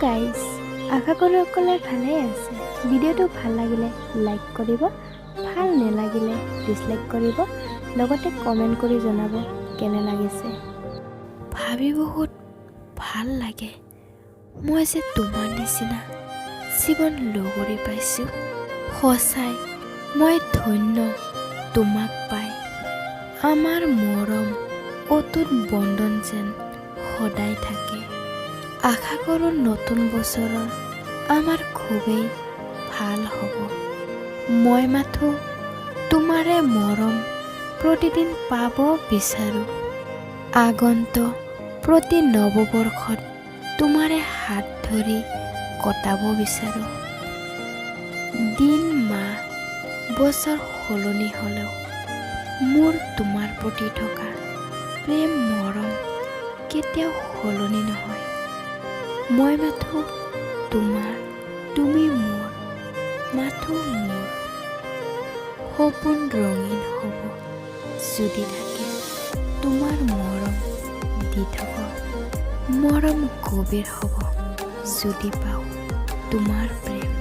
Guys, আশা কৰোঁ সকলোৱে ভালেই আছে। ভিডিঅ'টো ভাল লাগিলে লাইক কৰিব, ভাল নেলাগিলে ডিছলাইক কৰিব, লগতে কমেণ্ট কৰি জনাব কেনে লাগিছে। ভাবি বহুত ভাল লাগে, মই যে তোমাৰ নিচিনা জীৱন লগৰী পাইছোঁ। সঁচাই মই ধন্য তোমাক পাই। আমাৰ মৰম অটুট বন্ধন যেন সদায় থাকে। আশা কৰোঁ নতুন বছৰৰ আমাৰ খুবেই ভাল হ'ব। মই মাথোঁ তোমাৰে মৰম প্ৰতিদিন পাব বিচাৰোঁ। আগন্ত প্ৰতি নৱবৰ্ষত তোমাৰে হাত ধৰি কটাব বিচাৰোঁ। দিন, মাহ, বছৰ সলনি হ'লেও মোৰ তোমাৰ প্ৰতি থকা প্ৰেম মৰম কেতিয়াও সলনি নহয়। মই মাথোঁ তোমাৰ, তুমি মোৰ, মাথোঁ মোৰ। সপোন ৰঙীন হ'ব যদি থাকে তোমাৰ মৰম দিঠকৰ। মৰম গভীৰ হ'ব যদি পাওঁ তোমাৰ প্ৰেম।